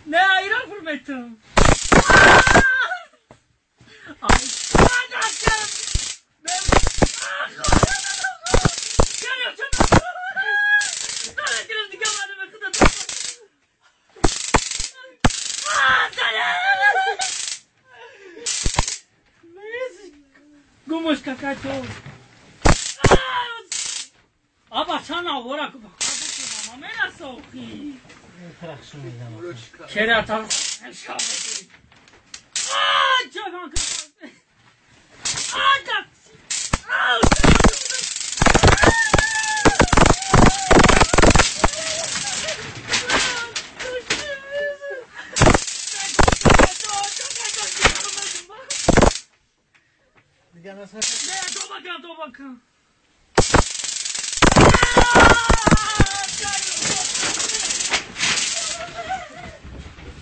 Ne ayran fırmetim. Гумуш какачо. Аба чана вора мамена сохи. Керата шабе. А чана А да. А Дигар Не, доба кан, доба кан.